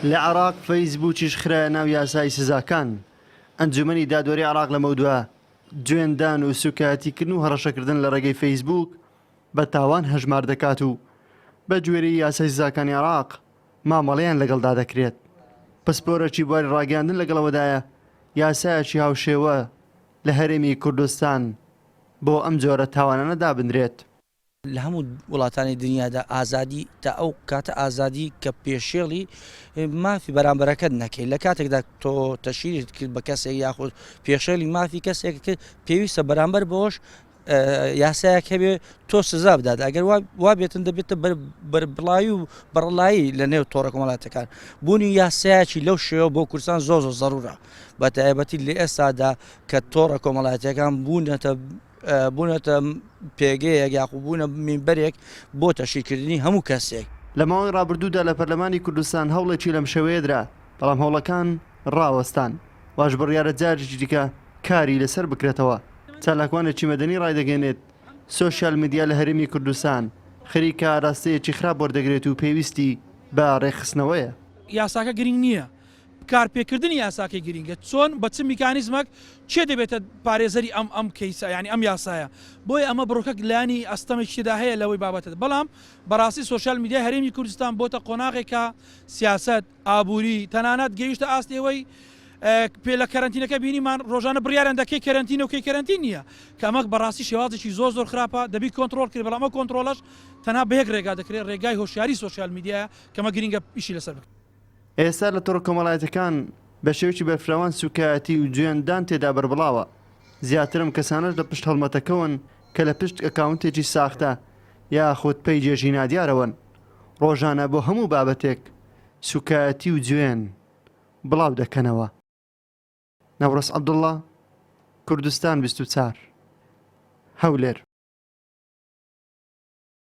لە عێراق فەیسبووکیش خرایە ناو یاسای سزاکان، ئەنجومەنی دادوەری عێراق لەمەودوا جوێندان و سوکایەتیکردن و هەڕەشەکردن لە ڕێگەی فەیسبووک بە تاوان هەژمار دەکات و بە گوێرەی یاسای سزاکانی عێراق مامەڵەیان لەگەڵدا دەکرێت. پسپۆرێکی بواری ڕاگەیاندن لەگەڵ ئەوەدایە یاسایەکی هاوشێوە لە هەرێمی کوردستان بۆ ئەم جۆرە تاوانانە دابنرێت. لە هەموو وڵاتانی دنیادا ئازادی تا ئەو کاتە ئازادی کە پێشێڵی مافی بەرامبەرەکەت نەکەی لە کاتێکدا تۆ تەشیرت کرد بە کەسێک یاخود پێشێلی مافی کەسێک کرد پێویستە بەرامبەر بەوەش یاسایەک هەبێ تۆ سزا بدات ئەگەر وا بێتن دەبێتە بەربڵاوی و بەڕڵایی لە نێو تۆڕە کۆمەڵاتەکان بوونی یاسایەکی لەو شێوە بۆ کوردستان زۆر زۆر زەرورە بە تایبەتی لە ئێستادا کە تۆڕە کۆمەڵایەتیەکان بوونەتە بوونەتە پێگەیەک یاخود بوونە مینبەرێک بۆ تەشیرکردنی هەموو کەسێک. لە ماوەی ڕابردوودا لە پەرلەمانی کوردستان هەوڵێکی لەم شێوەیە درا، بەڵام هەوڵەکان ڕاوەستان، واش بڕیارە جارێکی دیکە کاری لەسەر بکرێتەوە. چالاکوانێکی مەدەنی ڕایدەگەیەنێت، سۆشیال میدیا لە هەرێمی کوردستان خەریکە ئاراستەیەکی خراپ وەردەگرێت و پێویستی بە ڕێکخستنەوەیە. یاساکە گرنگ نییە، کارپێکردنی یاساکەی گرینگە چۆن بە چ میکانیزمەک کێ دەبێتە پارێزەری ئەم ئەم کەیسە یانی ئەم یاسایە بۆیە ئەمە بڕۆکەک لایەنی ئەستەمێکی تێدا هەیە لەوەی بابەتە بەڵام بەڕاستی سۆشیال میدیای هەرێمی کوردستان بۆتە قۆناغێکە سیاسەت ئابووری تەنانەت گەیشتە ئاستی ئەوەی پێ لە کەرەنتینەکە بینیمان ڕۆژانە بڕیاریان دا کەی کەرەنتینە و کەی کەرەنتین نییە کە ئەمە بەڕاستی شێوازێکی زۆر زۆر خراپە دەبی کۆنتڕۆڵ کرێ بەڵام ئەو کۆنتڕۆڵەش تەنها بە یەک ڕێگا دەکرێت ڕێگای هۆشیاری سۆشیال میدیایە کە ئەمە گرینگە ئیشی لەسەر بکرێت. ئێستا لە تۆڕە کۆمەڵایەتیەکان بە شێوەیەکی بەرفراوان سوکایەتی و جوێندان تێدا بەربڵاوە، زیاتر ئەم کەسانەش لە پشت هەڵمەتەکەوەن کە لە پشت ئەکاونتێکی ساختە یاخود پەیجێکی نادیارەوەن، ڕۆژانە بۆ هەموو بابەتێک سوکایەتی و جوێن بڵاو دەکەنەوە. نەوڕەس عەبدوڵا، کوردستان 24، هەولێر.